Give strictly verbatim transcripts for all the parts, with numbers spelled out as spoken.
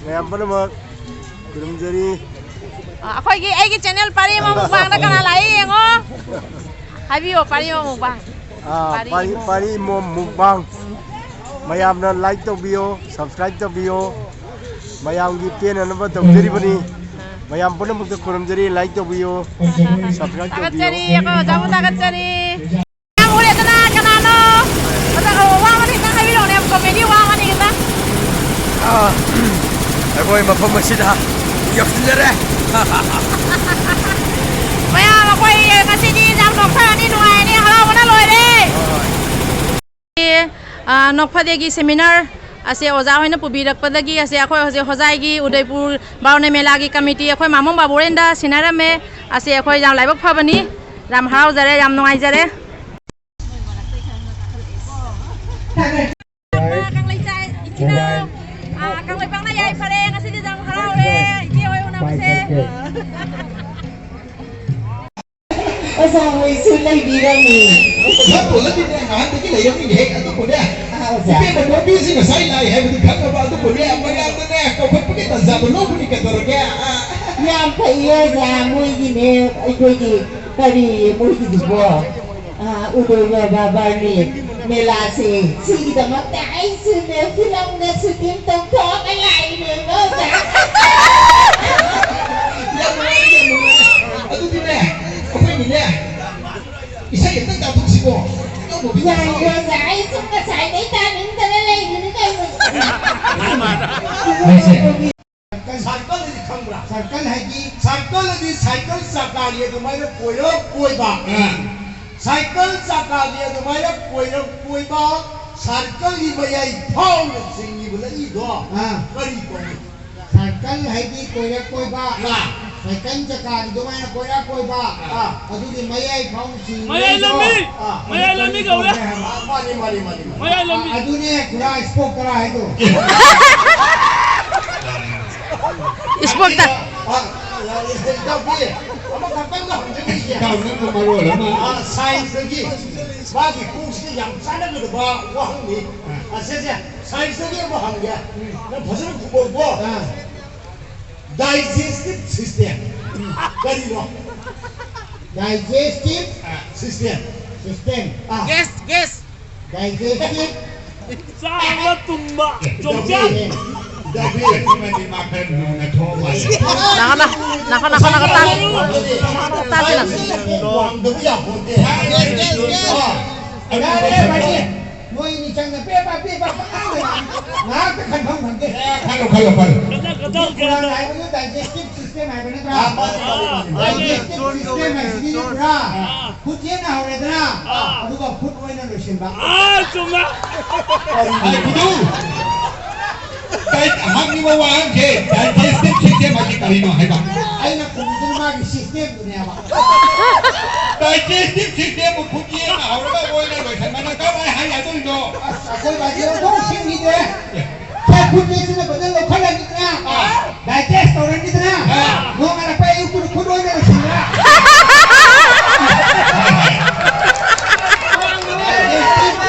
ꯃꯌꯥꯝ ꯄꯨꯝꯅꯃꯛ ꯈꯨꯔꯨꯝꯖꯔꯤ꯫ ꯑ, ꯑꯩꯈꯣꯏꯒꯤ, ꯑꯩꯒꯤ ꯆꯦꯅꯦꯜ ꯄꯥꯔꯤ ꯃꯣꯝ ꯃꯨꯛꯕꯥꯡꯗ ꯀꯅꯥ ꯂꯥꯛꯏ ꯌꯦꯡꯉꯣ꯫ ꯍꯥꯏꯕꯤꯌꯣ, ꯄꯥꯔꯤ ꯃꯣꯝ ꯃꯨꯛꯕꯥꯡ꯫ ꯑꯥ, ꯄꯥꯔꯤ ꯄꯥꯔꯤ, ꯃꯣꯝ꯫ ꯄꯥꯔꯤ ꯃꯣꯝ ꯃꯨꯛꯕꯥꯡ꯫ ꯃꯌꯥꯝꯅ ꯂꯥꯏꯛ ꯇꯧꯕꯤꯌꯣ, ꯁꯕꯁꯀ꯭ꯔꯥꯏꯕ ꯇꯧꯕꯤꯌꯣ꯫ ꯃꯌꯥꯝꯒꯤ ꯄꯦꯟꯅꯅꯕ ꯇꯧꯖꯔꯤꯕꯅꯤ꯫ ꯑꯥ꯫ ꯃꯌꯥꯝ ꯄꯨꯝꯅꯃꯛꯇ ꯈꯨꯔꯨꯝꯖꯔꯤ, ꯂꯥꯏꯛ ꯇꯧꯕꯤꯌꯣ, ꯁꯕꯁꯀ꯭ꯔꯥꯏꯕ ꯇꯧꯕꯤꯌꯣ꯫ ꯊꯥꯒꯠꯆꯔꯤ, ꯑꯩꯈꯣꯏ ꯑꯣꯖꯥꯕꯨ ꯊꯥꯒꯠꯆꯔꯤ꯫ ꯌꯥꯝ ꯎꯔꯦꯗꯅ, ꯀꯅꯥꯅꯣ? ꯑꯣꯖꯥ, ꯑꯣ, ꯋꯥ ꯑꯃꯅꯤ ꯈꯤꯇꯪ ꯍꯥꯏꯕꯤꯔꯛꯑꯣꯅꯦ, ꯀꯣꯃꯦꯗꯤ ꯋꯥ ꯑꯃꯅꯤ ꯈꯤꯇꯪ꯫ ꯑꯥ, ꯑꯩꯈꯣꯏ ꯃꯐꯝ ꯑꯁꯤꯗ ꯌꯧꯁꯤꯟꯖꯔꯦ꯫ ꯃꯌꯥꯝ, ꯑꯩꯈꯣꯏ ꯉꯁꯤꯗꯤ ꯌꯥꯝ ꯅꯣꯛꯊꯔꯅꯤ, ꯅꯨꯡꯉꯥꯏꯔꯅꯤ, ꯍꯔꯥꯎꯕꯅ ꯂꯣꯏꯔꯦ꯫ ꯑ, ꯅꯣꯛꯐꯗꯦꯒꯤ ꯁꯦꯃꯤꯅꯥꯔ ꯑꯁꯦ ꯑꯣꯖꯥ ꯍꯣꯏꯅ ꯄꯨꯕꯤꯔꯛꯄꯗꯒꯤ ꯑꯁꯦ ꯑꯩꯈꯣꯏ ꯍꯧꯖꯤꯛ ꯍꯣꯖꯥꯏꯒꯤ ꯎꯗꯩꯄꯨꯔ ꯕꯥꯔꯨꯅꯤ ꯃꯦꯂꯥꯒꯤ ꯀꯃꯤꯇꯤ ꯑꯩꯈꯣꯏ ꯃꯥꯃꯣ ꯕꯥꯕꯨꯔꯦꯟꯗ ꯁꯤꯟꯅꯔꯝꯃꯦ꯫ ꯑꯁꯦ ꯑꯩꯈꯣꯏ ꯌꯥꯝ ꯂꯥꯏꯕꯛ ꯐꯕꯅꯤ, ꯌꯥꯝ ꯍꯔꯥꯎꯖꯔꯦ, ꯌꯥꯝ ꯅꯨꯡꯉꯥꯏꯖꯔꯦ꯫ ꯀꯪꯂꯩꯆꯥꯏ ꯏꯆꯤꯟ ꯏꯅꯥꯎ, ꯑ, ꯀꯪꯂꯩꯄꯥꯛꯅ ꯌꯥꯏꯐꯔꯦ, ꯉꯁꯤꯗꯤ ꯌꯥꯝ ꯍꯔꯥꯎꯔꯦ ꯏꯆꯦ ꯍꯣꯏ ꯎꯅꯕꯁꯦ꯫ ꯑꯣꯖꯥ ꯍꯣꯏꯁꯨ ꯂꯩꯕꯤꯔꯝꯃꯤ꯫ ꯅꯠꯇ꯭ꯔꯒꯗꯤꯅꯦ, ꯅꯍꯥꯟꯗꯒꯤ ꯂꯩꯔꯝꯃꯤꯅꯦꯍꯦ, ꯑꯗꯨꯕꯨꯅꯦ, ꯑꯥ, ꯑꯣꯖꯥ꯫ ꯏꯕꯦꯝꯃ ꯅꯣꯝꯕꯤꯁꯤ ꯉꯁꯥꯏ ꯂꯥꯛꯑꯦ ꯍꯥꯏꯕꯗꯤ ꯈꯪꯉꯕ, ꯑꯗꯨꯕꯨꯅꯦ, ꯃꯌꯥꯝꯗꯅꯦ, ꯀꯧꯈꯠꯄꯒꯤ ꯇꯥꯟꯖꯥꯗꯣ ꯂꯧꯕꯅꯤ, ꯀꯩꯗꯧꯔꯒꯦ? ꯑꯥ꯫ ꯌꯥꯝ ꯐꯩꯌꯦ, ꯑꯣꯖꯥ꯫ ꯃꯣꯏꯒꯤꯅꯦ, ꯑꯩꯈꯣꯏꯒꯤ, ꯀꯔꯤ, ꯃꯣꯏꯒꯤꯗꯨꯕꯣ? ꯑꯥ, ꯎꯗꯣꯏ ꯕꯥꯕꯥ ꯕꯥꯔꯅꯤ ꯃꯦꯂꯥꯁꯦ, ꯁꯤꯒꯤꯗꯃꯛꯇ ꯑꯩꯁꯨꯅꯦ, ꯐꯤꯂꯝꯒ ꯁꯨꯇꯤꯡ ꯇꯧꯊꯣꯛꯑꯒ ꯂꯥꯛꯏꯅꯦꯕ, ꯑꯣꯖꯥ꯫ ꯌꯥꯝ ꯅꯨꯡꯉꯥꯏꯔꯦ, ꯌꯥꯝ ꯅꯨꯡꯉꯥꯏꯔꯦ꯫ ꯑꯗꯨꯗꯤꯅꯦ, ꯑꯩꯈꯣꯏꯒꯤꯅꯦ, ꯏꯁꯩ ꯑꯝꯇꯪ ꯇꯥꯊꯣꯛꯁꯤꯀꯣ꯫ ꯌꯥꯏꯌꯦ, ꯑꯣꯖꯥ, ꯑꯩ ꯁꯨꯝ ꯉꯁꯥꯏꯗꯩ ꯇꯥꯅꯤꯡꯗꯅ ꯂꯩꯔꯤꯅꯤ ꯀꯩꯅꯣ꯫ ꯁꯥꯏꯀꯜ ꯍꯥꯏꯗꯤ ꯈꯪꯕ꯭ꯔꯥ? ꯁꯥꯏꯀꯜ ꯍꯥꯏꯗꯤ? ꯁꯥꯏꯀꯜ ꯍꯥꯏꯗꯤ ꯁꯥꯏꯀꯜ ꯆꯀꯥꯒꯤ ꯑꯗꯨꯃꯥꯏꯅ ꯀꯣꯏꯔꯞ ꯀꯣꯏꯕ꯫ ꯑꯥ꯫ ꯁꯥꯏꯀꯜ ꯆꯀꯥꯒꯤ ꯑꯗꯨꯃꯥꯏꯅ ꯀꯣꯏꯔꯞ ꯀꯣꯏꯕ, ꯁꯥꯏꯀꯜꯒꯤ ꯃꯌꯥꯏ ꯐꯥꯎꯅ ꯆꯤꯡꯉꯤꯕ ꯂꯝꯕꯤꯗꯣ ꯑꯥ꯫ ꯀꯔꯤ ꯀꯧꯏ? ꯁꯥꯏꯀꯜ ꯍꯥꯏꯗꯤ ꯀꯣꯏꯔꯛ ꯀꯣꯏꯕ꯫ ꯑꯥ꯫ ꯁꯥꯏꯀꯜ ꯆꯀꯥꯒꯤ ꯑꯗꯨꯃꯥꯏꯅ ꯀꯣꯏꯔꯛ ꯀꯣꯏꯕ꯫ ꯑꯥ꯫ ꯑꯗꯨꯒꯤ ꯃꯌꯥꯏ ꯐꯥꯎ ꯆꯤꯡꯉꯤꯗꯣ꯫ ꯃꯌꯥꯏ ꯂꯝꯕꯤ꯫ ꯑꯥ꯫ ꯃꯌꯥꯏ ꯂꯝꯕꯤ ꯀꯧꯔꯦ꯫ ꯑꯥ, ꯃꯥꯅꯤ, ꯃꯥꯅꯤ, ꯃꯥꯅꯤ, ꯃꯥꯅꯤ꯫ ꯃꯌꯥꯏ ꯂꯝꯕꯤ꯫ ꯑꯗꯨꯅꯦ ꯈꯨꯔꯥ ꯏꯁꯄꯣꯛ ꯇꯔꯥ ꯍꯥꯏꯗꯣ꯫ ꯏꯁꯄꯣꯛ ꯇꯔꯥ꯫ ꯑꯥ, ꯏꯇꯥꯎꯕꯤ, ꯑꯃꯈꯛꯇꯪꯒ ꯍꯪꯖꯅꯤꯡꯉꯤ꯫ ꯏꯇꯥꯎ ꯅꯪꯅ ꯃꯔꯣꯜ ꯑꯃ꯫ ꯑꯥ, ꯁꯥꯏꯟꯁꯇꯒꯤ ꯃꯥꯒꯤ ꯀꯣꯛꯁꯤꯒ ꯌꯥꯝ ꯆꯥꯟꯅꯒꯗꯕ ꯋꯥꯍꯪꯅꯤ꯫ ꯑꯥ꯫ ꯑꯁꯦꯁꯦ꯫ ꯁꯥꯏꯟꯁꯇꯒꯤ ꯑꯃ ꯍꯪꯒꯦ꯫ ꯅꯪ ꯐꯖꯅ ꯈꯨꯝꯃꯣꯀꯣ꯫ ꯑꯥ꯫ Digestive system꯫ ꯀꯔꯤꯅꯣ? Digestive system꯫ System꯫ ꯑꯥ꯫ Guess, guess꯫ Digestive꯫ ꯆꯥꯕ ꯇꯨꯝꯕ꯫ ꯆꯣꯡꯆꯥ꯫ ꯗꯕꯤ꯫ ꯗꯕꯤ꯫ ꯃꯥ ꯈꯔ ꯂꯨꯅ ꯊꯣꯛꯑ ꯃꯥꯜꯂꯦ꯫ ꯅꯥꯈꯣ, ꯅꯥꯈꯣ, ꯅꯥꯈꯣ, ꯅꯥꯈꯣ, ꯇꯥꯁꯤ꯫ ꯅꯥꯈꯣ, ꯇꯥꯁꯤ, ꯅꯥꯈꯣ꯫ ꯋꯥꯡꯗꯕ ꯌꯥꯄꯣꯟꯇꯦ꯫ ꯑꯥ꯫ ꯌꯥꯔꯦ, ꯌꯥꯔꯦ꯫ ꯅꯣꯏ ꯑꯅꯤ ꯆꯪꯅ ꯄꯦ ꯄꯥ ꯄꯦ ꯄꯥ ꯄꯪꯉꯥꯡꯗ ꯉꯥꯡꯉꯤ꯫ ꯉꯥꯏꯍꯥꯛꯇ ꯈꯟꯐꯝ ꯈꯪꯗꯦ꯫ ꯑꯦ, ꯈꯜꯂꯣ, ꯈꯜꯂꯣ, ꯈꯜꯂꯣ꯫ ꯈꯨꯔꯥꯡ ꯍꯥꯏꯕꯗꯨ digestive system ꯍꯥꯏꯕ ꯅꯠꯇ꯭ꯔꯥ? ꯑꯥ, ꯃꯥꯅꯤ, ꯃꯥꯅꯤ, ꯃꯥꯅꯤ, ꯃꯥꯅꯤ꯫ Digestive system ꯍꯥꯏꯁꯤꯗꯤ ꯄꯨꯔꯥ ꯈꯨꯠꯁꯦꯅ ꯍꯧꯔꯦꯗꯅ, ꯑꯥ꯫ ꯑꯗꯨꯒ ꯈꯨꯠ ꯑꯣꯏꯅ ꯂꯣꯏꯁꯤꯟꯕ꯫ ꯑꯥ, ꯆꯨꯝꯃꯦ꯫ ꯀꯔꯤꯅꯣ? ꯉꯥꯏꯈꯣ꯫ ꯗꯥꯏ-, ꯍꯪꯉꯤꯕ ꯋꯥꯍꯪꯁꯦ digestive system ꯍꯥꯏꯁꯤ ꯀꯔꯤꯅꯣ ꯍꯥꯏꯕ? ꯑꯩꯅ ꯈꯨꯝꯃꯤꯗꯨꯅ ꯃꯥꯒꯤ system ꯗꯨꯅꯦꯕ꯫ Digestive system ꯕꯨ ꯈꯨꯠꯁꯦꯅ ꯍꯧꯔꯒ ꯑꯣꯏꯅ ꯂꯣꯏꯁꯟꯕꯅ ꯀꯃꯥꯏ ꯍꯥꯏ ꯌꯥꯗꯣꯏꯅꯣ? ꯑꯁ, ꯑꯩꯈꯣꯏ ꯕꯥꯖꯤ ꯑꯣꯟꯊꯣꯛ ꯁꯤꯡꯉꯤꯗꯦ꯫ ꯁꯦ, ꯈꯨꯠꯁꯦ ꯁꯤꯅ ꯐꯖꯅ ꯂꯧꯈꯠꯂꯅꯤꯗꯅ, ꯑꯥ꯫ Digest ꯇꯧꯔꯅꯤꯗꯅ, ꯑꯥ꯫ ꯅꯣꯡꯉꯥꯜꯂꯛꯄ ꯑꯌꯨꯛꯇꯨꯗ ꯈꯨꯠ ꯑꯣꯏꯅ ꯂꯣꯏꯁꯤꯟꯕ꯫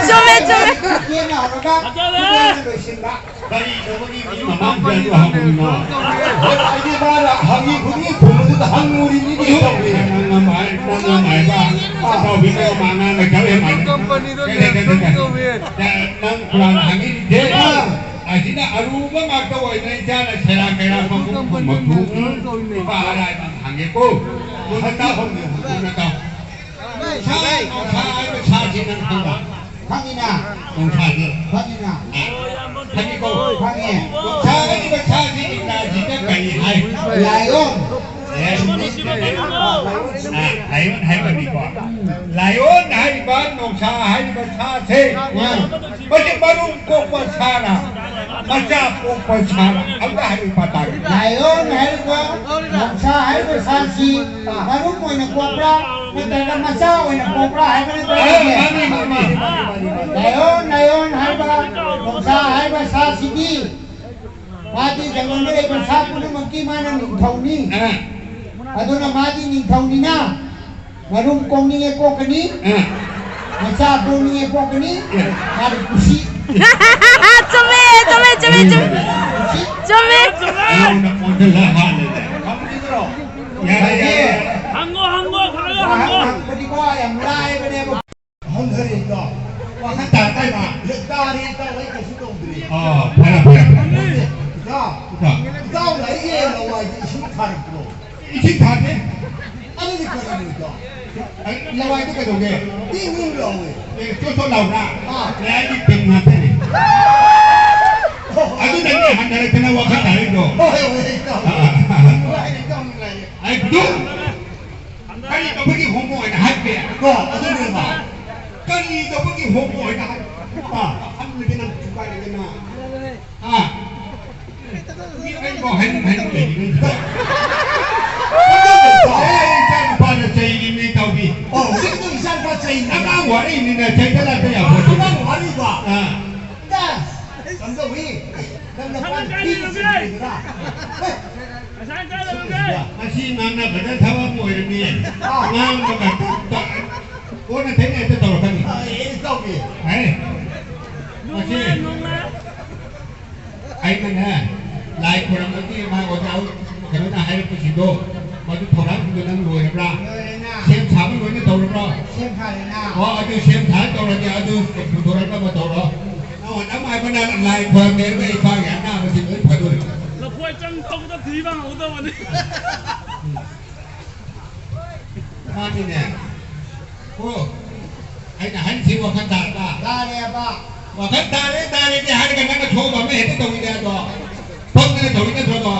ꯆꯨꯝꯃꯦ, ꯆꯨꯝꯃꯦ꯫ ꯈꯨꯠꯁꯦꯅ ꯍꯧꯔꯒ ꯈꯨꯠ ꯑꯣꯏꯅ ꯂꯣꯏꯁꯤꯟꯕ꯫ ꯀꯔꯤ ꯇꯧꯕꯒꯤ ꯃꯤ ꯃꯃꯥꯡꯗ ꯑꯗꯨ ꯍꯪꯉꯤꯅꯣ? ꯑꯩꯗꯤ ꯃꯥꯅ ꯍꯪꯉꯤ ꯈꯨꯗꯤꯡꯒꯤ ꯈꯨꯝꯕꯗꯨꯗ ꯍꯪꯉꯨꯔꯤꯅꯤ ꯀꯩꯅꯣ ꯇꯧꯔꯤ꯫ ꯅꯪ ꯑꯃ ꯍꯥꯏ-, ꯅꯪ ꯑꯃ ꯍꯥꯏꯕ, ꯇꯧꯕꯤꯅꯣ ꯃꯥ ꯉꯥꯡꯅ ꯆꯠꯂꯦ ꯃꯥꯅ꯫ ꯀꯝꯄꯅꯤꯗꯣ ꯀꯩꯗꯧ-, ꯀꯩꯗꯧ-, ꯀꯩꯗꯧ-, ꯅꯪ ꯀꯨꯔꯥꯟ ꯍꯪꯉꯤꯗꯦ꯫ ꯑꯥ꯫ ꯑꯁꯤꯅ ꯑꯔꯨꯕ ꯉꯥꯛꯇ ꯑꯣꯏꯅ ꯏꯆꯥꯅ ꯁꯦꯔꯥ ꯀꯩꯔꯥ ꯃꯈꯨꯝ ꯈꯨꯝꯕꯗꯨ, ꯎꯝ, ꯅꯨꯄꯥ ꯑꯔꯥꯏꯕ ꯍꯪꯒꯦꯀꯣ꯫ ꯃꯨꯟꯅ ꯇꯥꯎ, ꯃꯨꯟꯅ ꯇꯥꯎ꯫ ꯁꯥ, ꯅꯣꯡꯁꯥ ꯍꯥꯏꯕ ꯁꯥꯁꯤ ꯅꯪ ꯈꯪꯕ꯭ꯔꯥ? ꯈꯪꯉꯤꯅ꯫ ꯅꯣꯡꯁꯥꯁꯤ꯫ ꯈꯪꯉꯤꯅ꯫ ꯈꯪꯉꯤꯀꯣ? ꯈꯪꯉꯦ꯫ ꯅꯣꯡꯁꯥ ꯍꯥꯏꯔꯤꯕ ꯁꯥꯁꯤ ꯏꯪꯒ꯭ꯔꯥꯖꯤꯗ ꯀꯔꯤ ꯍꯥꯏ? Lion꯫ Lion꯫ ꯑ, lion ꯍꯥꯏꯕꯅꯤꯀꯣ꯫ Lion ꯍꯥꯏꯔꯤꯕ ꯅꯣꯡꯁꯥ ꯍꯥꯏꯔꯤꯕ ꯁꯥꯁꯦ, ꯎꯝ꯫ ꯃꯁꯤ ꯃꯔꯨꯝ ꯀꯣꯛꯄ ꯁꯥꯔ, ꯃꯆꯥ ꯄꯣꯛꯄ ꯁꯥꯔ? ꯑꯝꯇ ꯍꯥꯏꯌꯨ ꯄꯇꯥ꯫ Lion ꯍꯥꯏꯔꯤꯕ ꯅꯣꯡꯁꯥ ꯍꯥꯏꯔꯤꯕ ꯁꯥꯁꯤ ꯃꯔꯨꯝ ꯑꯣꯏꯅ ꯀꯣꯛꯄ꯭ꯔꯥ, ꯅꯠꯇ꯭ꯔꯒ ꯃꯆꯥ ꯑꯣꯏꯅ ꯀꯣꯛꯄ꯭ꯔꯥ ꯍꯥꯏꯕ ꯅꯠꯇ꯭ꯔꯥ? ꯑ, ꯃꯥꯅꯤ, ꯃꯥꯅꯤ, ꯃꯥꯅꯤ, ꯃꯥꯅꯤ, ꯃꯥꯅꯤ, ꯃꯥꯅꯤ꯫ Lion, lion ꯍꯥꯏꯕ ꯅꯣꯡꯁꯥ ꯍꯥꯏꯕ ꯁꯥꯁꯤꯗꯤ ꯃꯥꯗꯤ ꯖꯪꯒꯜꯗ ꯂꯩꯕ ꯁꯥ ꯄꯨꯝꯅꯃꯛꯀꯤ ꯃꯥꯅ ꯅꯤꯡꯊꯧꯅꯤ꯫ ꯑ꯫ ꯑꯗꯨꯅ ꯃꯥꯗꯤ ꯅꯤꯡꯊꯧꯅꯤꯅ ꯃꯔꯨꯝ ꯀꯣꯛꯅꯤꯡꯉꯦ ꯀꯣꯛꯀꯅꯤ, ꯑ꯫ ꯃꯆꯥ ꯄꯣꯛꯅꯤꯡꯉꯦ ꯄꯣꯛꯀꯅꯤ, ꯑ꯫ ꯃꯥꯗꯤ ꯀꯨꯁꯤ꯫ ꯆꯨꯝꯃꯦ, ꯆꯨꯝꯃꯦ, ꯆꯨꯝꯃꯦ, ꯆꯨꯝꯃꯦ꯫ ꯆꯨꯝꯃꯦ꯫ ꯑꯩꯉꯣꯟꯗ ꯑꯣꯟꯁꯤꯜꯂ ꯍꯥꯠꯂꯦꯅꯦ꯫ ꯈꯪꯗ꯭ꯔꯣ? ꯌꯥꯔꯦ, ꯌꯥꯔꯦ꯫ ꯍꯪꯉꯣ, ꯍꯪꯉꯣ, ꯈꯔ ꯍꯪꯉꯣ꯫ ꯍꯪꯕꯗꯤ ꯋꯥ ꯌꯥꯝ ꯂꯥꯏꯕꯅꯦꯕ꯫ ꯍꯪꯊꯔꯦ ꯏꯇꯥꯎ꯫ ꯋꯥꯈꯜ ꯇꯥꯔꯛꯇ꯭ꯔꯦ ꯃꯥ꯫ ꯇꯥꯔꯦ ꯏꯇꯥꯎ, ꯑꯩ ꯀꯩꯁꯨ ꯇꯧꯗ꯭ꯔꯦ꯫ ꯑꯣ, ꯐꯔꯦ, ꯐꯔꯦ, ꯐꯔꯦ꯫ ꯏꯇꯥꯎ, ꯏꯇꯥꯎ꯫ ꯏꯇꯥꯎꯅ ꯑꯩꯒꯤ ꯂꯋꯥꯏꯗ ꯏꯁꯤꯡ ꯊꯥꯔꯛꯄ꯭ꯔꯣ? ꯏꯁꯤꯡ ꯊꯥꯗꯦ꯫ ꯑꯗꯨꯗꯤ ꯀꯔꯤꯅꯣ ꯏꯇꯥꯎ? ꯑꯩ ꯂꯋꯥꯏꯗ ꯀꯩꯗꯧꯒꯦ? ꯏꯪ ꯏꯪ ꯂꯥꯎꯋꯦ꯫ ꯑꯦ, ꯆꯣꯠ ꯆꯣꯠ ꯂꯥꯎꯕ꯭ꯔꯥ? ꯑꯥ꯫ ꯑꯦ, ꯑꯩꯗꯤ ꯇꯤꯟ ꯉꯥꯛꯇꯅꯦ꯫ ꯑꯣ꯫ ꯑꯗꯨꯅꯅꯦ ꯍꯟꯊꯔꯛꯇꯅ ꯋꯥꯈꯜ ꯇꯥꯔꯛꯏꯗꯣ꯫ ꯍꯣꯏ, ꯍꯣꯏ, ꯏꯇꯥꯎ꯫ ꯑꯥ꯫ ꯅꯨꯡꯉꯥꯏꯔꯦ, ꯏꯇꯥꯎ, ꯅꯨꯡꯉꯥꯏꯔꯦ꯫ ꯑꯩ ꯑꯗꯨ ꯀꯔꯤ ꯇꯧꯕꯒꯤ ꯍꯣꯃꯣ ꯑꯣꯏꯅ ꯍꯥꯠꯀꯦ? ꯀꯣ, ꯑꯗꯨꯅꯦꯕ꯫ ꯀꯔꯤ ꯇꯧꯕꯒꯤ ꯍꯣꯃꯣ ꯑꯣꯏꯅ ꯍꯥꯠꯄ? ꯑꯍꯟꯗꯨꯗꯤ ꯅꯪ ꯊꯨꯒꯥꯏꯔꯒꯅ꯫ ꯍꯥ? ꯃꯤ ꯑꯩꯕꯨ ꯍꯥꯏꯅꯤꯡ ꯍꯥꯏꯅꯤꯡ ꯂꯩꯔꯤꯉꯩꯁꯤꯗ꯫ ꯑꯦ, ꯏꯆꯥ ꯅꯨꯄꯥꯅ ꯆꯩꯔꯤꯕꯅꯤ ꯇꯧꯕꯤ꯫ ꯑꯣ, ꯍꯧꯖꯤꯛꯇꯤ ꯏꯆꯥ ꯅꯨꯄꯥ ꯆꯩꯔꯤ꯫ ꯑꯉꯥꯡ ꯋꯥꯔꯤꯅꯤꯅ ꯆꯩꯗ ꯂꯥꯛꯄ ꯌꯥꯕ ꯄꯣꯠ ꯅꯠꯇꯦ꯫ ꯑꯉꯥꯡ ꯋꯥꯔꯤꯕ꯫ ꯑꯥ꯫ ꯗꯥꯁ, ꯀꯝꯗꯧꯏ? ꯅꯪ ꯅꯄꯥꯅ ꯊꯤꯅ ꯆꯩꯔꯤꯗꯨꯔꯥ? ꯍꯦ, ꯉꯁꯥꯏ ꯀꯥꯏ ꯂꯩꯔꯨꯒꯦ? ꯃꯁꯤ ꯉꯥꯡꯅꯕꯗ ꯊꯕꯛ ꯑꯃ ꯑꯣꯏꯔꯝꯃꯤ꯫ ꯑꯥ꯫ ꯉꯥꯡꯕꯒ ꯇꯞ ꯇꯞ ꯑꯣꯟꯅ ꯇꯩꯅ ꯍꯦꯛꯇ ꯇꯧꯔꯛꯀꯅꯤ꯫ ꯑꯥ, ꯑꯦ, ꯇꯧꯒꯦ꯫ ꯍꯥꯏ꯫ ꯃꯁꯤ ꯅꯣꯡꯃ, ꯅꯣꯡꯃ꯫ ꯑꯩꯅꯅꯦ, ꯂꯥꯏ ꯈꯣꯏꯔꯝꯕꯒꯤ ꯃꯥ ꯑꯣꯖꯥ ꯀꯩꯅꯣꯅ ꯍꯥꯏꯔꯛꯄꯁꯤꯡꯗꯣ, ꯃꯗꯨ ꯊꯧꯔꯥꯡꯁꯤꯡꯗꯣ ꯅꯪ ꯂꯣꯏꯔꯕ꯭ꯔꯥ? ꯂꯣꯏꯔꯦꯅ꯫ ꯁꯦꯝ ꯁꯥꯕ ꯂꯣꯏꯅ ꯇꯧꯔꯕ꯭ꯔꯣ? ꯁꯦꯝ ꯁꯥꯔꯦꯅ꯫ ꯑꯣ, ꯑꯗꯨ ꯁꯦꯝ ꯁꯥ ꯇꯧꯔꯗꯤ ꯑꯗꯨ ꯄꯨꯊꯣꯔꯛꯅꯕ ꯇꯧꯔꯣ꯫ ꯅꯉꯣꯟꯗ ꯑꯃ ꯍꯥꯏꯕꯅ ꯂꯥꯏ ꯈꯣꯏꯔꯝꯃꯦ ꯍꯥꯏꯔꯒ ꯏꯄꯥꯒꯤ ꯑꯅꯥꯕꯁꯤ ꯂꯣꯏ ꯐꯗꯣꯔꯤꯕꯅꯤ꯫ ꯂꯐꯣꯏ ꯆꯪ ꯊꯣꯛꯄꯗ ꯊꯤ ꯐꯪꯍꯧꯗꯕꯅꯤ꯫ ꯃꯥꯅꯤꯅꯦ꯫ ꯑꯣ, ꯑꯩꯅ ꯍꯥꯏꯔꯤꯁꯤ ꯋꯥꯈꯜ ꯇꯥꯔꯕ? ꯇꯥꯔꯦꯕ꯫ ꯋꯥꯈꯜ ꯇꯥꯔꯦ, ꯇꯥꯔꯦꯗꯤ ꯍꯥꯏꯔꯒ ꯅꯪꯅ ꯊꯣꯛꯑꯕ ꯑꯃ ꯍꯦꯛꯇ ꯇꯧꯏꯗ ꯑꯗꯣ꯫ ꯄꯪꯗꯅ ꯇꯧꯏ ꯅꯠꯇ꯭ꯔꯣ ꯑꯗꯣ?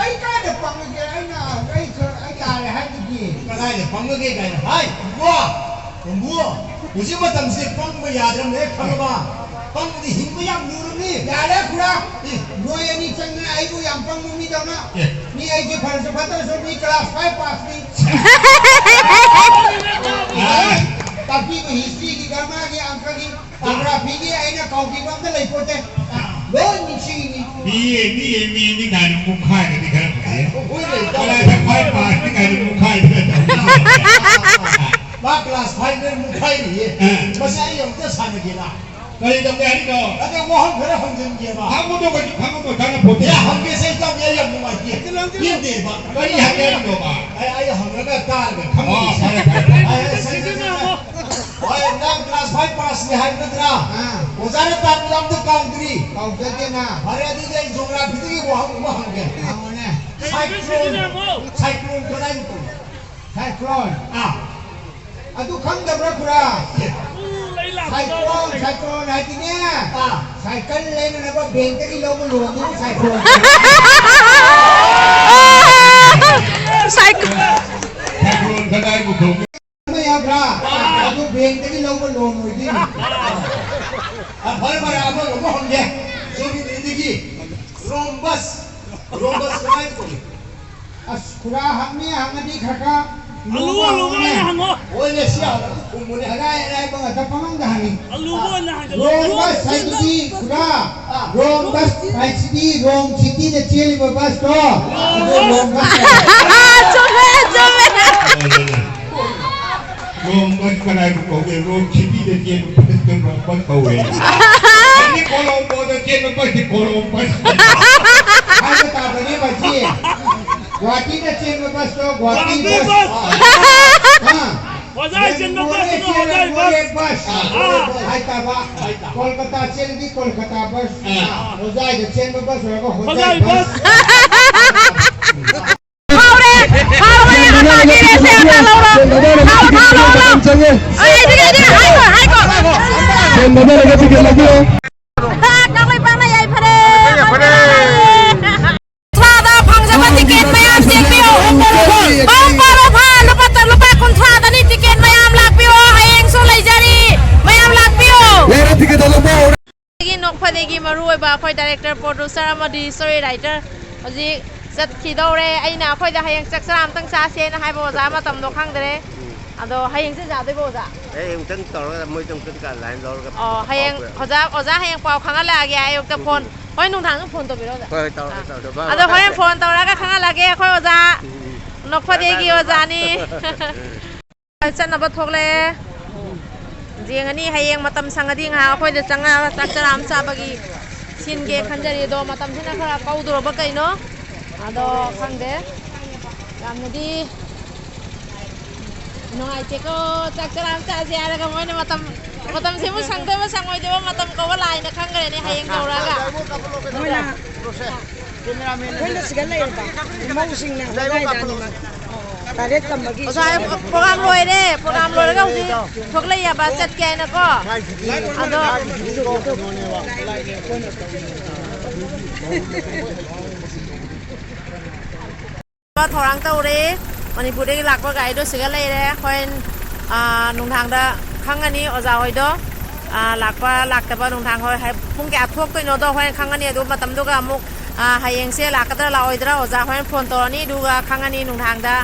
ꯑꯩ ꯀꯥꯏꯗ ꯄꯪꯉꯒꯦ? ꯑꯩꯅ, ꯑꯩ ꯈꯔ, ꯑꯩ ꯇꯥꯔꯦ ꯍꯥꯏꯗꯨꯗꯤ꯫ ꯀꯗꯥꯏꯗ ꯄꯪꯉꯒꯦ ꯀꯥꯏꯅ ꯍꯥꯏ? ꯏꯕꯣ, ꯌꯨꯝꯕꯨ, ꯍꯧꯖꯤꯛ ꯃꯇꯝꯁꯦ ꯄꯪꯕ ꯌꯥꯗ꯭ꯔꯕꯅꯦ, ꯈꯪꯉꯕ? ꯄꯪꯕꯗꯤ ꯍꯤꯡꯕ ꯌꯥꯝ ꯂꯨꯔꯕꯅꯤ꯫ ꯌꯥꯔꯦ, ꯈꯨꯔꯥ꯫ ꯑꯦ, ꯅꯣꯏ ꯑꯅꯤ ꯆꯪꯗꯅ ꯑꯩꯕꯨ ꯌꯥꯝ ꯄꯪꯕ ꯃꯤꯗꯧꯅ꯫ ꯑꯦ꯫ ꯃꯤ ꯑꯩꯁꯦ ꯐꯔꯁꯨ ꯐꯠꯇ꯭ꯔꯁꯨ ꯃꯤ class five passꯅꯤ꯫ ꯑꯦ꯫ ꯇꯥꯛꯄꯤꯕ historyꯒꯤ, grammarꯒꯤ, ꯑꯪꯀꯒꯤ, geographyꯒꯤ ꯑꯩꯅ ꯀꯥꯎꯈꯤꯕ ꯑꯝꯇ ꯂꯩꯄꯣꯠꯇꯦ꯫ ꯂꯣꯏ ꯅꯤꯡꯁꯤꯡꯉꯤ꯫ ꯃꯤ, ꯃꯤ, ꯃꯤ, ꯃꯤ ꯀꯥꯏꯅ ꯃꯨꯛꯈꯥꯏꯔꯗꯤ ꯈꯔ ꯐꯩꯌꯦ꯫ ꯍꯣꯏꯅꯦ, ꯏꯇꯥꯎ꯫ Class five passꯅꯤ ꯀꯥꯏꯅ ꯃꯨꯛꯈꯥꯏꯗꯅ ꯇꯧꯔꯤ꯫ ꯃꯥ class fiveꯅ ꯃꯨꯛꯈꯥꯏꯔꯤꯌꯦ꯫ ꯑꯦ꯫ ꯃꯁꯤ ꯑꯩ ꯑꯃꯨꯛꯇ ꯁꯥꯟꯅꯒꯦꯅ꯫ ꯀꯔꯤ ꯇꯧꯒꯦ ꯍꯥꯏꯔꯤꯅꯣ? ꯑꯗꯣ ꯋꯥꯍꯪ ꯈꯔ ꯍꯪꯖꯟꯒꯦꯕ꯫ ꯍꯪꯉꯨꯗꯣ ꯀꯩꯁꯨ ꯈꯪꯉꯝꯃꯣꯏ, ꯈꯪꯉꯝꯄꯣꯠꯇꯦ꯫ ꯌꯥ, ꯍꯪꯒꯦꯁꯦ ꯏꯇꯥꯎꯗꯤ ꯑꯩ ꯌꯥꯝ ꯅꯨꯡꯉꯥꯏꯇꯦ꯫ ꯄꯦꯟꯗꯦꯕ꯫ ꯀꯔꯤ ꯍꯪꯒꯦ ꯍꯥꯏꯔꯤꯅꯣꯕ? ꯑꯩ, ꯑꯩ ꯍꯪꯉꯒ ꯇꯥꯔꯒ ꯑꯣ, ꯈꯪꯉꯝꯃꯣꯏꯁꯦ꯫ ꯐꯔꯦ, ꯐꯔꯦ, ꯐꯔꯦ꯫ ꯑꯩ, ꯑꯩ, ꯑꯩ, ꯑꯩ, ꯍꯣꯏ, ꯅꯪ class five passꯅꯤ ꯍꯥꯏꯕ ꯅꯠꯇ꯭ꯔꯥ? ꯑꯥ꯫ ꯑꯣꯖꯥꯅ ꯇꯥꯛꯄꯗ ꯑꯝꯇ ꯀꯥꯎꯗ꯭ꯔꯤ? ꯀꯥꯎꯖꯗꯦꯅ꯫ ꯐꯔꯦ, ꯑꯗꯨꯗꯤ ꯑꯩ geographyꯗꯒꯤ ꯋꯥꯍꯪ ꯑꯃ ꯍꯪꯒꯦ꯫ ꯍꯪꯉꯨꯅꯦ꯫ Cyclone, cyclone ꯀꯗꯥꯏꯗ ꯇꯧꯏ? Cyclone꯫ ꯑꯥ꯫ ꯑꯗꯨ ꯈꯪꯗꯕ꯭ꯔꯥ, ꯈꯨꯔꯥ? Cyclone, cyclone ꯍꯥꯏꯗꯤꯅꯦ, ꯑꯥ꯫ Cycle ꯂꯩꯅꯅꯕ bankꯇꯒꯤ ꯂꯧꯕ loanꯗꯨꯕꯨ cyclone꯫ Cyclone꯫ Cyclone ꯀꯗꯥꯏꯕꯨ ꯈꯪꯒꯦ? ꯑꯃ ꯌꯥꯕ꯭ꯔꯥ? ꯑꯥ꯫ ꯑꯗꯨ bankꯇꯒꯤ ꯂꯧꯕ loan ꯑꯣꯏꯗꯣꯏꯅꯤ꯫ ꯑꯥ, ꯐꯔꯦ, ꯐꯔꯦ, ꯑꯃꯒ ꯑꯃꯨꯛ ꯍꯪꯒꯦ꯫ ꯁꯣꯝꯒꯤꯗꯒꯤ rhombus, rhombus ꯀꯃꯥꯏꯅ ꯇꯧꯏ? ꯑꯁ, ꯈꯨꯔꯥ, ꯍꯪꯅꯤ ꯍꯪꯉꯗꯤ ꯈꯔ ꯈꯔ ꯑꯂꯨ, ꯂꯨꯕ ꯑꯂꯨꯕ ꯍꯪꯉꯨꯅꯦ꯫ ꯑꯣꯏꯅ ꯍꯪꯉꯣ꯫ ꯍꯣꯏꯅꯦ, ꯁꯤ ꯍꯪꯉꯣ꯫ ꯈꯨꯝꯃꯨꯅꯦ꯫ ꯑꯔꯥꯏ ꯑꯔꯥꯏꯕ ꯉꯥꯛꯇ ꯄꯪꯍꯪꯗ ꯍꯪꯉꯤ꯫ ꯑꯂꯨꯕ ꯑꯣꯏꯅ ꯍꯪꯉꯣ꯫ Rhombus ꯍꯥꯏꯁꯤꯗꯤ ꯈꯨꯔꯥ, rhombus ꯍꯥꯏꯁꯤꯗꯤ Rome cityꯗ ꯆꯦꯜꯂꯤꯕ busꯇꯣ꯫ ꯑꯗꯨ rhombus꯫ ꯆꯨꯝꯃꯦ, ꯆꯨꯝꯃꯦ꯫ Rhombus ꯀꯅꯥꯕꯨ ꯀꯧꯒꯦ? Rome cityꯗ ꯆꯦꯟꯕ busꯇ rhombus ꯀꯧꯋꯦ꯫ ꯑꯗꯨꯗꯤ Colomboꯗ ꯆꯦꯟꯕ busꯇꯤ Columbus꯫ ꯍꯥꯏꯕ ꯇꯥꯕꯅꯦ, ꯃꯁꯤ꯫ ꯒꯨꯋꯥꯍꯥꯇꯤꯗ ꯆꯦꯟꯕ busꯇꯣ ꯒꯨꯋꯥꯍꯥꯇꯤ ꯒꯨꯋꯥꯍꯥꯇꯤ bus꯫ Bus꯫ ꯑꯥ꯫ ꯍꯣꯖꯥꯏ ꯆꯦꯟꯕ ꯃꯣꯔꯦ busꯇꯨꯅ ꯆꯦꯟꯕ ꯍꯣꯖꯥꯏ ꯃꯣꯔꯦ bus꯫ Bus꯫ ꯑꯥ꯫ ꯍꯥꯏꯇꯥꯕ꯫ ꯍꯥꯏꯇꯥꯕ꯫ ꯀꯣꯜꯀꯇꯥ ꯆꯦꯜꯂꯗꯤ ꯀꯣꯜꯀꯇꯥ bus꯫ ꯑꯥ꯫ ꯍꯣꯖꯥꯏꯗ ꯆꯦꯟꯕ bus ꯑꯣꯏꯔꯒ ꯍꯣꯖꯥꯏ ꯍꯣꯖꯥꯏ bus꯫ Bus꯫ ꯐꯥꯎꯔꯦ! ꯐꯥꯎꯔꯦ! ꯑꯇꯥꯒꯤ race ꯑꯃ ꯂꯧꯔꯣ! ꯊꯥꯎ, ꯊꯥꯎ, ꯊꯥꯎ, ꯊꯥꯎ! ꯑꯩ ꯑꯩꯗꯤ, ꯑꯩꯗꯤ, ꯍꯥꯏꯈꯣ, ꯍꯥꯏꯈꯣ! ꯀꯪꯂꯩꯄꯥꯛꯅ ꯌꯥꯏꯐꯔꯦ! ꯀꯨꯟꯊ꯭ꯔꯥꯗ ꯐꯪꯖꯕ ticket ꯃꯌꯥꯝ ꯆꯦꯟꯕꯤꯌꯨ! ꯍꯣꯝ ꯕꯥꯔꯣ ꯐꯥ! ꯍꯣꯝ ꯕꯥꯔꯣ ꯐꯥ! ꯂꯨꯄꯥ ꯇ-, ꯂꯨꯄꯥ ꯀꯨꯟꯊ꯭ꯔꯥꯗꯅꯤ ticket ꯃꯌꯥꯝ ꯂꯥꯛꯄꯤꯌꯨ! ꯍꯌꯦꯡꯁꯨ ꯂꯩꯖꯔꯤ! ꯃꯌꯥꯝ ꯂꯥꯛꯄꯤꯌꯨ! ꯂꯩꯔꯦ, ticket ꯂꯧꯕ ꯍꯧꯔꯦ꯫ ꯑꯗꯒꯤ ꯅꯣꯛꯐꯗꯦꯒꯤ ꯃꯔꯨꯑꯣꯏꯕ ꯑꯩꯈꯣꯏ director, producer ꯑꯃꯗꯤ story writer ꯍꯧꯖꯤꯛ ꯆꯠꯈꯤꯗꯧꯔꯦ꯫ ꯑꯩꯅ ꯑꯩꯈꯣꯏꯗ ꯍꯌꯦꯡ ꯆꯥꯛ ꯆꯔꯥ ꯑꯝꯇꯪ ꯆꯥꯁꯦꯅ ꯍꯥꯏꯕ ꯑꯣꯖꯥ ꯃꯇꯝꯗꯣ ꯈꯪꯗ꯭ꯔꯦ꯫ ꯎꯝ꯫ ꯑꯗꯣ ꯍꯌꯦꯡꯁꯦ ꯌꯥꯗꯣꯏꯕ ꯑꯣꯖꯥ? ꯑꯩ ꯑꯃꯨꯛꯇꯪ ꯇꯧꯔꯒ ꯃꯣꯏꯗ ꯑꯃꯨꯛꯇꯪ line ꯂꯧꯔꯒ ꯑꯣ, ꯍꯌꯦꯡ ꯄꯥꯎ ꯄꯤꯔꯛꯑꯣ꯫ ꯑꯣꯖꯥ, ꯑꯣꯖꯥ ꯍꯌꯦꯡ ꯄꯥꯎ ꯈꯪꯍꯜꯂꯛꯑꯒꯦ ꯑꯌꯨꯛꯇ phone꯫ ꯎꯝ꯫ ꯍꯣꯏ, ꯅꯨꯡꯗꯥꯡꯗ phone ꯇꯧꯕꯤꯔꯛꯑꯣ ꯑꯣꯖꯥ꯫ ꯍꯣꯏ, ꯍꯣꯏ, ꯇꯧꯔꯛꯑꯣ, ꯑꯥ꯫ ꯇꯧꯔꯛꯑꯣ꯫ ꯑꯗꯣ ꯍꯣꯔꯦꯟ phone ꯇꯧꯔꯒ ꯈꯪꯍꯜꯂꯛꯑꯒꯦ ꯑꯩꯈꯣꯏ ꯑꯣꯖꯥ꯫ ꯎꯝ, ꯎꯝ꯫ ꯅꯣꯛꯐꯗꯦꯒꯤ bye bye, bye bye꯫ ꯑꯣꯖꯥꯅꯤ꯫ ꯆꯠꯅꯕ ꯊꯣꯛꯂꯛꯑꯦ꯫ ꯌꯦꯡꯉꯅꯤ, ꯍꯌꯦꯡ ꯃꯇꯝ ꯁꯪꯉꯗꯤ ꯉꯥꯏꯍꯥꯛ ꯑꯩꯈꯣꯏꯗ ꯆꯪꯉꯛꯑꯒ ꯆꯥꯛ ꯆꯔꯥ ꯑꯃ ꯆꯥꯕꯒꯤ ꯁꯤꯟꯒꯦ ꯈꯟꯖꯔꯤ꯫ ꯑꯗꯣ ꯃꯇꯝꯁꯤꯅ ꯈꯔ ꯀꯧꯗꯣꯔꯕ ꯀꯩꯅꯣ, ꯑꯗꯣ ꯈꯪꯗꯦ꯫ ꯌꯥꯝꯅꯗꯤ ꯅꯨꯡꯉꯥꯏꯇꯦꯀꯣ꯫ ꯆꯥꯛ ꯆꯔꯥ ꯑꯃ ꯆꯥꯁꯦ ꯍꯥꯏꯔꯒ ꯃꯣꯏꯅ ꯃꯇꯝ, ꯃꯇꯝꯁꯤꯕꯨ ꯁꯪꯗꯣꯏꯕ ꯁꯪꯉꯣꯏꯗꯣꯏꯕ ꯃꯇꯝ ꯀꯧꯕ ꯂꯥꯏꯅ ꯈꯪꯈ꯭ꯔꯦꯅꯦ ꯍꯌꯦꯡ ꯀꯧꯔꯛꯑꯒ꯫ ꯃꯣꯏꯅ ꯑꯩꯈꯣꯏꯅ ꯁꯤꯗ ꯂꯩꯔꯕ ꯏꯃꯧꯁꯤꯡꯅ ꯍꯣꯡꯒꯥꯏꯗ ꯑꯅꯤꯃꯛ ꯇꯔꯦꯠ ꯇꯝꯕꯒꯤ ꯑꯣꯖꯥ, ꯄ꯭ꯔꯣꯒ꯭ꯔꯥꯝ ꯂꯣꯏꯔꯦ꯫ ꯄ꯭ꯔꯣꯒ꯭ꯔꯥꯝ ꯂꯣꯏꯔꯒ ꯍꯧꯖꯤꯛ ꯊꯣꯛꯂꯛ ꯌꯥꯕ ꯆꯠꯀꯦ ꯍꯥꯏꯅꯀꯣ꯫ ꯑꯗꯣ ꯊꯧꯔꯥꯡ ꯇꯧꯔꯦ꯫ ꯃꯅꯤꯄꯨꯔꯗꯒꯤ ꯂꯥꯛꯄ ꯒꯥꯔꯤꯗꯣ ꯁꯤꯒ ꯂꯩꯔꯦ꯫ ꯍꯣꯔꯦꯟ, ꯑꯥ, ꯅꯨꯡꯗꯥꯡꯗ ꯈꯪꯉꯅꯤ ꯑꯣꯖꯥ ꯍꯣꯏꯗꯣ, ꯑꯥ, ꯂꯥꯛꯄ ꯂꯥꯛꯇꯕ꯫ ꯅꯨꯡꯗꯥꯡ ꯍꯣꯏ ꯍꯥꯏ-, ꯄꯨꯡ ꯀꯌꯥ ꯊꯣꯛꯇꯣꯏꯅꯣꯗꯣ ꯍꯣꯔꯦꯟ ꯈꯪꯉꯅꯤ꯫ ꯑꯗꯨ ꯃꯇꯝꯗꯨꯒ ꯑꯃꯨꯛ, ꯑꯥ, ꯍꯌꯦꯡꯁꯦ ꯂꯥꯛꯀꯗ꯭ꯔꯥ ꯂꯥꯛꯑꯣꯏꯗ꯭ꯔꯥ ꯑꯣꯖꯥ ꯍꯣꯔꯦꯟ ꯐꯣꯟ ꯇꯧꯔꯅꯤ, ꯑꯗꯨꯒ ꯈꯪꯉꯅꯤ ꯅꯨꯡꯗꯥꯡꯗ꯫